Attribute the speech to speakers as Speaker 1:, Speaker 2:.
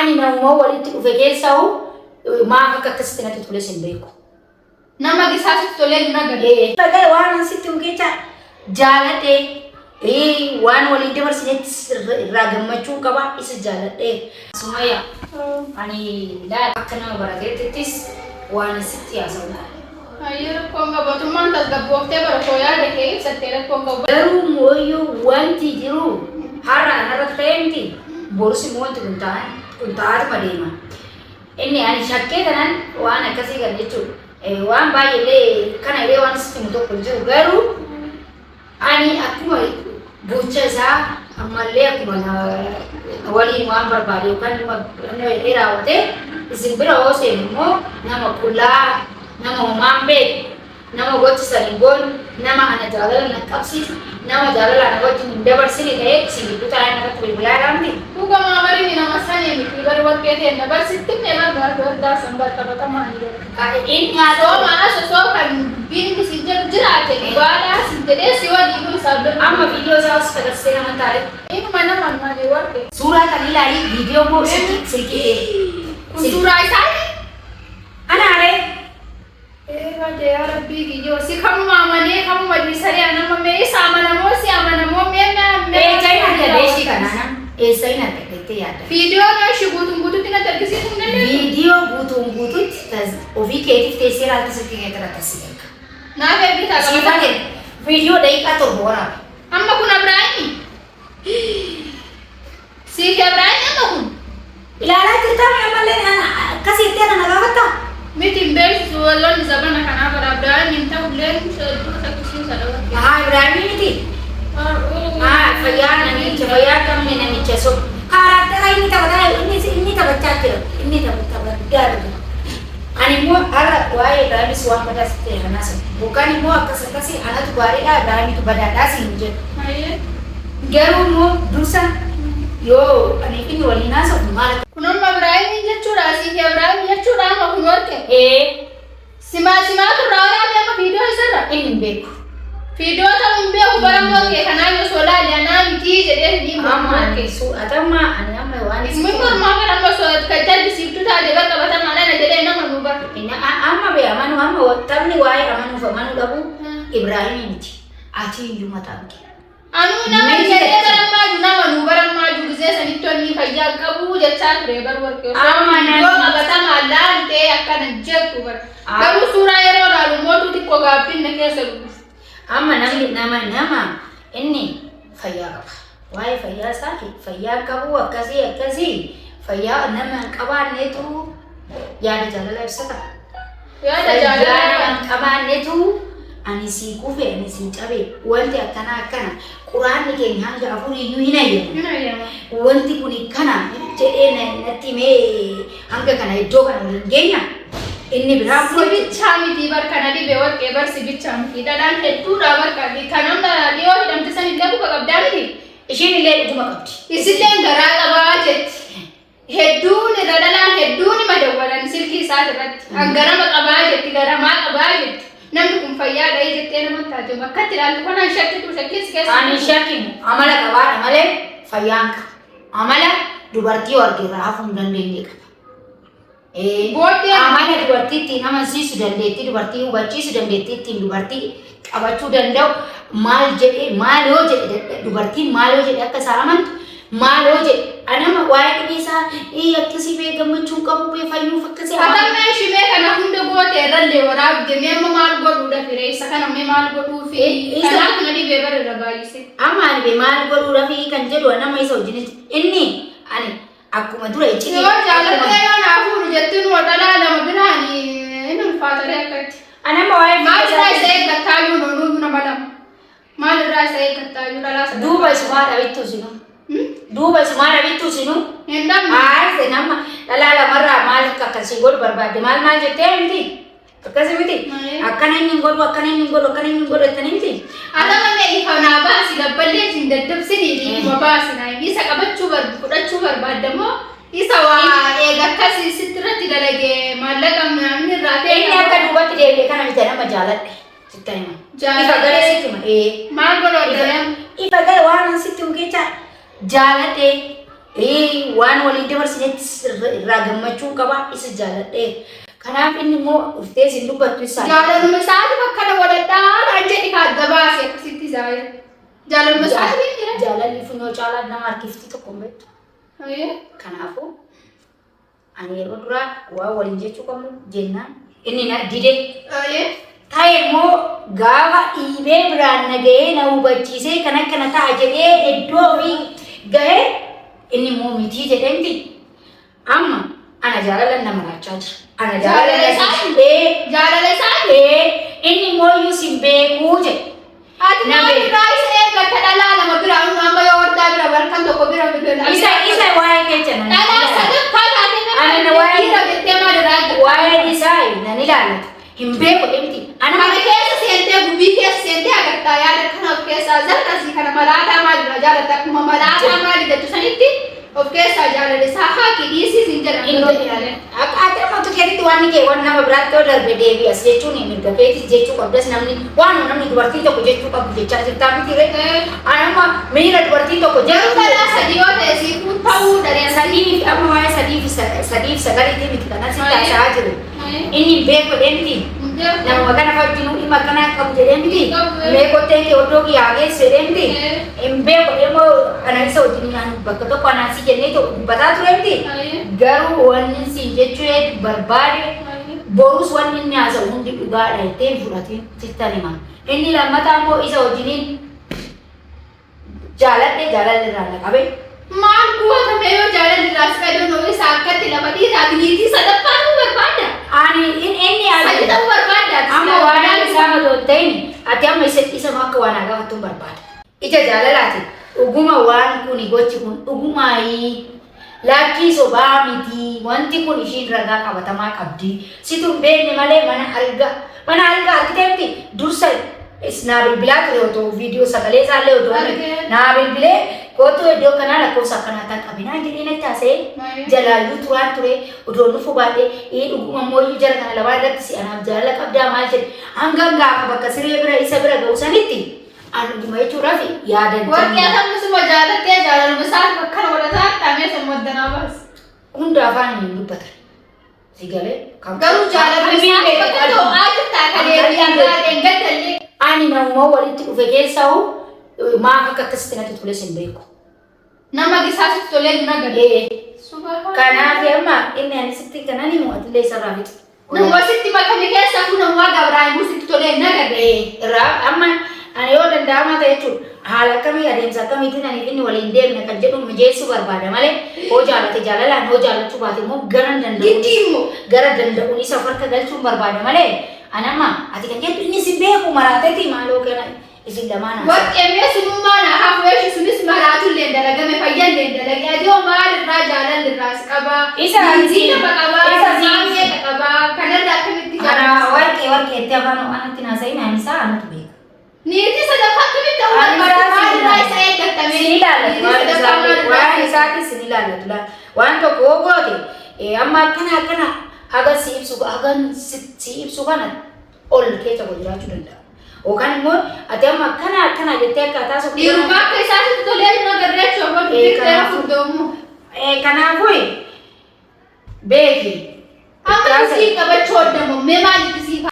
Speaker 1: Ani namuma walitti dhufe keessaa maaf akka akkasitti natti toles hin beeku.
Speaker 2: Nama gisaa sitti tolee hin agarre.
Speaker 1: Bagala waan an sitti himu keessa jaaladhe waan waliin dabarsinetti irraa gammachuu qaba isa jaaladhe. Sumayya ani laal akka nama barateettittis waan sitti haasa'u.
Speaker 2: Hayyee rakkoon qabu atummaan tasgabbooftee bara koo yaada kee ibsattee rakkoon qabu.
Speaker 1: Garuu mooyyuu wanti jiru har'a anarratti ta'e miti borus immoo wanti kun ta'an kun ta'aatuma deema. Inni ani shakkee tanan waan akkasii kan jechuudha. Waan baay'eellee kana illee waan sitti himu tokko hin jiru garuu ani akkuma gocha isaa ammallee akkuma na waliin waan barbaade yookaan nama jedhee raawwate isin bira hoo seenu immoo nama qullaa nama homaan beeku nama gocha san hin goone nama ana jaalala na qabsiise nama jaalala ana wajjin hin dabarsine ta'ee isin gidduu taa'ee narratti bilbilaa jira miti.
Speaker 2: Dhugamaa bari inni nama sanii miti bari warqee teenna bar sitti himne bar gaafii wardaa san bar qabatamaa ni bar.
Speaker 1: Inni haa ta'u.
Speaker 2: Osoo maas osoo kan dubbiin inni siin jedhu jiraate dhugaadhaa siin jedhee si waliin kun isaaf bira.
Speaker 1: Amma viidiyoo isaa osoo agarsiisee nama taa'e.
Speaker 2: Inuma nama malee warqee.
Speaker 1: Suuraa kan ilaali viidiyoo immoo silkii silkii.
Speaker 2: Kun suuraa isaati.
Speaker 1: Anaaree.
Speaker 2: Ee bade yaa rabbii kiyyoo si kamuma amanee kamuma dhiisaree anamma mee isa amanamoo si amanamoo mee mee mee
Speaker 1: Eessa hin argadhe ishii kanaana? Eessa hin argadhe jettee yaadda?
Speaker 2: Viidiyoo noo ishii guutuun guututti natti argisiisuu hin dandeessu?
Speaker 1: Viidiyoo guutuun guututti ofii keetiif teessee ilaalta silkii kee irratti asii erga.
Speaker 2: Naaf ergitaa
Speaker 1: Siifan
Speaker 2: qabata.
Speaker 1: erga. Viidiyoo daqiiqaa 7 waraabe.
Speaker 2: Amma kun Abrahaami? Siif Ibraahim amma kun.
Speaker 1: Ilaalaa jirtaa mee ammallee akkas jettee ana na gaafattaa?
Speaker 2: Miti hin beeksisu walloonni zabana kanaa bara Ibraahim hin ta'ullee hedduu shakkisiisa dha warri.
Speaker 1: Ahaa Ibraahimii miti? Haa fayyaa namicha fayyaa qabne namicha so kaaraaktera inni taphataa inni inni taphachaa jira inni tapha guddaa dhuga. Ani immoo har'a waa'ee Ibraahimis waan badaa sitti ta'e kanaa sana. Yookaan immoo akkas akkasii anatu gaariidha Ibraahimitu badaadhaa siin hin jedhu.
Speaker 2: Hayyee.
Speaker 1: Garuu immoo dursa yoo ani inni waliin haasofnu maal akka.
Speaker 2: Kun amma Ibraahimiin jechuudha asii fi Ibraahim jechuudha amma kun warqe.
Speaker 1: Ee.
Speaker 2: Simaa simaatu irraa waraabee amma viidiyoo isarra.
Speaker 1: Inni hin beeku.
Speaker 2: Viidiyoo ta'uu hin beeku bara warqee kanaa yoo osoo laale anaa mitii jedhee hin himu.
Speaker 1: Amma ani su'atama ani amma waan
Speaker 2: Min mormaa bara amma osoo kan itti argisiiftu taate bakka qabatamaan ana jedhee nama nu bara.
Speaker 1: Amma bee amanuu amma taphni waa'ee amanuuf amanuu dhabuu Ibraahimii miti. Ati iyyuu mataan kee.
Speaker 2: Anuu nama
Speaker 1: Miti
Speaker 2: jedhee
Speaker 1: jechuudha.
Speaker 2: barammaa jiru nama nuu barammaa jiru gisee sanitti onnii fayyaa hin qabu jechaa ture bar warqee osoo
Speaker 1: Amma
Speaker 2: viidiyoo
Speaker 1: namni-
Speaker 2: qabatamaa laaltee akkana jettu bar.
Speaker 1: Ah.
Speaker 2: Garuu suuraa yeroo laalu mootuu xiqqoo gaabbiin na keessa dhufu.
Speaker 1: Amma namni nama nama inni fayyaa qaba. Waa'ee fayyaa isaa fayyaa qabu akkasii akkasii fayyaa nama hin qabaannetu yaada jaalala ibsata.
Speaker 2: Yaada
Speaker 1: Fayyaa
Speaker 2: jaalalaa
Speaker 1: nama hin qabaannetu ani sii kufe ani sii cabe wanti akkana akkana quraanni keenya hanga afuriyyuu hin hayyamu.
Speaker 2: Hin hayyama.
Speaker 1: Wanti kun kana jedhee natti himee hanga kana iddoo kana waliin geenya. Inni biraa
Speaker 2: Si
Speaker 1: immoo
Speaker 2: bichaa miti bar kana dhibe warqee bar si bichaa miti dhalaan hedduudha bar kan kan amma dhiyoo hidhamte san illee quba qabdaa miti.
Speaker 1: Ishiin illee dhuguma qabdi.
Speaker 2: Isilleen garaa qabaa jetti. Hedduun irra dhalaan hedduun ima dawwalan silkii isaati irratti. An garama qabaa jetti garamaa qabaa jetti. Namni kun fayyaa dha'ee jettee nama taate akkatti ilaaltu kanaan shakkitu shakkiin si keessa.
Speaker 1: Ani shakkimu amala qabaadha malee fayyaan qaba. Amala dubartii yoo arge irraa hafuu hin dandeenye qaba. Ee,
Speaker 2: Booddee
Speaker 1: amala dubartii ittiin amansiisu dandeettii dubartii hubachiisu dandeettii ittiin dubartii qabachuu danda'u maal jedhee maal yoo jedhe dubartiin maal yoo jedhe akka isaa amantu maal yoo jedhe anama waa'ee dhibee isaa ee akkasii bee gammachuu hin qabu bee fayyuuf akkasii amala
Speaker 2: Hatamee shimee kana hunda goote irrallee waraabde mee amma maal godhuudha firee isa kana mee maal godhuufi
Speaker 1: Isa
Speaker 2: kanaaf na dhibee bara irra baay'ise.
Speaker 1: Amma ani bee maal godhuudhafi kan jedhu nama isa wajjin inni ani akkuma dura iccitii
Speaker 2: Yoo
Speaker 1: akkuma
Speaker 2: jaalattee yoo naa fuudhu jettee numa dhalaa lama biraan hin ulfaataree akkatti.
Speaker 1: Ani amma waa'ee
Speaker 2: Maal
Speaker 1: biyya
Speaker 2: irraa isa
Speaker 1: isaatiin
Speaker 2: eeggattaayyuu noonuu nama lama. Maal irraa isa eeggattaayyuu dhalaa sadan.
Speaker 1: Duuba isumaa dhabittu isinuu. Duuba isumaa dhabittu isinuu.
Speaker 2: Hin dhabne.
Speaker 1: Aarse nama dhalaa lamarraa maal akka akkasii godhu barbaadde maal maal jettee miti. Akkasi miti.
Speaker 2: Malee.
Speaker 1: Akkana inni hin godhu akkana inni hin godhu akkana inni hin godhu jettanii miti.
Speaker 2: Atama mee ifa naa baasi dabballee hin daddabsinii ifuma baasi naa isa qabachuu bar fudhachuu barbaadda moo isa waa eega akkasii sitti irratti dalage maallaqa namni irraa
Speaker 1: Inni
Speaker 2: feeta
Speaker 1: akka duubatti deebi'e kana miti nama jaaladhe. Sitti hima. Ifa gara
Speaker 2: jaaladhee
Speaker 1: sitti hima. Ee.
Speaker 2: maal godhu
Speaker 1: Ifa
Speaker 2: adda
Speaker 1: ifa gara waan an sitti himu keessa jaaladhe. Ee waan waliin dabarsinetti irraa gammachuu qaba isa jaaladhee. Kanaaf inni immoo dhuftee isin dubbattu isaa.
Speaker 2: Jaalaluma isaatiif akkana godhadhaa naan jedhi ka adda baase akkasitti zaayira. Jaalaluma isaatiif hin jira.
Speaker 1: Jaalalli funyoo caalaa nama harkiftii tokko hin beektu. Kanaafuu ani yeroo duraa waa waliin jechuu qabnu jennaan inni na dide. Ta'e immoo gaafa dhiibee biraan na ga'ee na hubachiisee kan akkana ta'a jedhee iddoo ofii ga'ee inni immoo mitii jedhee miti. Amma ana jaalala na maraachaa jira. Ana
Speaker 2: Jaalala
Speaker 1: jaalala
Speaker 2: isaa?
Speaker 1: Ee,
Speaker 2: Jaalala isaatiif.
Speaker 1: ee, inni immoo iyyuu sin beekuu jedhe.
Speaker 2: Ati
Speaker 1: Na
Speaker 2: maal
Speaker 1: beeku.
Speaker 2: irraa isa eeggatta dhalaa lama bira amma yoo hordaa bira barkan tokko bira bira.
Speaker 1: Isa isa waa'ee keessa nan
Speaker 2: Dhalaa
Speaker 1: ilaallatu.
Speaker 2: sadaffaa taatee
Speaker 1: Ana na waa'ee-
Speaker 2: dhiira jettee maal irraa eeggatta?
Speaker 1: Waa'ee isaa nan ilaallatu. Hin beeku miti. Ana
Speaker 2: Kana keessa seentee gubii keessa seentee agartaa yaada kana of keessaa zarrasii kana maraataa maalirraa jaalatta akkuma maraataa maali jettu sanitti of keessaa jaalala isaa haaqi dhiisiis hin jedhan yeroo ilaalan.
Speaker 1: Akka ati amma keetitti waan kee waan nama biraatti yoo darbe deebi'as jechuun mirga keetis jechuu qabdas namni waan namni dubartii tokko jechuu qabdu jechaa jirtaa miti ree. Ani amma miira dubartii tokko
Speaker 2: Garuu
Speaker 1: jechuu
Speaker 2: dhalaa sadii yoo ta'e siifuu ta'uu dandeessa.
Speaker 1: sadii fi amma waa'ee 3 fi 9fi miti kanan si taasisaa jiru. Inni hin beeku jedhee miti. Nama kana fajjinuu dhimma akkanaa qabu jedhee miti. Mee kottee kee oddoo kiyyaa geessu jedhee miti. Hin beeku jedhee immoo ana isa wajjin nyaannu bakka tokko anaasii jennee dubbataa ture miti. Garuu wanni siin jechuu barbaade borus wanni inni haasa'u hundi dhugaadha jettee hin fudhatin sittan hima. Inni lammataa immoo isa wajjiniin jaaladhe jaalalli irraa na qabe.
Speaker 2: Maal gootame yoo jaalalli irraa si qabe noo isa akkatti lafa dhiiraati niitii sadaffaa ta'uu barbaadda.
Speaker 1: Ani inni
Speaker 2: Sadii ta'uu barbaadda.
Speaker 1: amma waan isaa otoo hin ta'in ati amma isa isa akka waan haa gaafattu hin barbaada. Ija jaalalaati dhuguma waan kuni gochi kun dhugumaayi lakkii sobaa miti wanti kun ishiin ragaa qabatamaa qabdi. Situ hin beekne malee mana algaa argitee miti dursa naa bilbilaa ture otoo viidiyoo sagalee isaallee otoo
Speaker 2: Argee.
Speaker 1: naa bilbilee kootu iddoo kanaa lakkoofsa akkanaa tan qabinaa jedhee natti haasa'ee jalaayyuu turaan ture odoo nufu baadhee ee dhuguma mooyyuu jara kana lamaan irratti si anaaf jaalala qabdaa maal jedhe hanga gaafa bakka siree bira isa bira ga'u sanitti an dhuguma jechuudhaaf yaadan
Speaker 2: Warqee atamni jaalattee jaalaluma isaatiif akkana godhataa dhaamee sun maddanaa baas.
Speaker 1: Hunda afaan hin dubbatan. Si galee kan
Speaker 2: Garuu jaalaluma isaatiif akka ta'u jirtaa kan deebi'ee gaddallee.
Speaker 1: Ani namuma walitti dhufe keessaa maaf akka akkasitti natti toles hin beeku.
Speaker 2: Nama gisaasitti tolee hin agarre.
Speaker 1: Ee, kanaaf amma inni ani sitti kanan himu atillee isarraa fixu.
Speaker 2: Nama sitti makame keessaa kun nama Gabraayimuu sitti tolee hin agarre.
Speaker 1: Irraa amma ani yoo danda'amaa ta'e jechuudha haala akkamii adeemsa akkamiitiin ani inni waliin deemne kan jedhu mijeessuu barbaada malee hoo jaalate jaalalaan hoo jaalachuu baate immoo gara danda'uun
Speaker 2: Giddii immoo.
Speaker 1: gara danda'uun isa of harka galchuun barbaada malee ani amma ati kan jettu inni si beeku maraateeti maaloo kana isin lamaan haasa'u.
Speaker 2: Warqee mee sunummaa naa hafu eeshi sunis maraatullee dalagame fayyallee dalage ati hoo maalirraa jaalalirraas qabaa.
Speaker 1: Isa
Speaker 2: Niitii nama qabaa.
Speaker 1: isa si-
Speaker 2: Maal meeqa qabaa. Kanarraa akkamitti
Speaker 1: Ana
Speaker 2: jaallattu?
Speaker 1: warqee warqeetti afaan anatti naasa'in ani isaa anatu beeka.
Speaker 2: Niitii sadaffaa akkamitti ta'uu
Speaker 1: Ani
Speaker 2: barbaada?
Speaker 1: isaa
Speaker 2: Maalirraa isa eeggatame?
Speaker 1: Sin ilaallatu
Speaker 2: Niitii
Speaker 1: waan
Speaker 2: sadaffaa
Speaker 1: isaatii
Speaker 2: maalirraa
Speaker 1: waan
Speaker 2: isa
Speaker 1: isaatii sin ilaallatu laata waan tokko yoo goote amma akkana akkana hagan si ibsu hagan si ibsu kana ol keessa koo jiraachuu danda'a. Yookaan immoo ati amma akkana akkana jettee akkaataa sokkuu
Speaker 2: Dhiirummaa akka isaatti tolee hin agarre jechuudha.
Speaker 1: Ee,
Speaker 2: Dheeraa
Speaker 1: kanaafuu.
Speaker 2: furdoomu.
Speaker 1: Kanaafuu beeki.
Speaker 2: Amma isii qabachuu hodhamu mee maaliif isii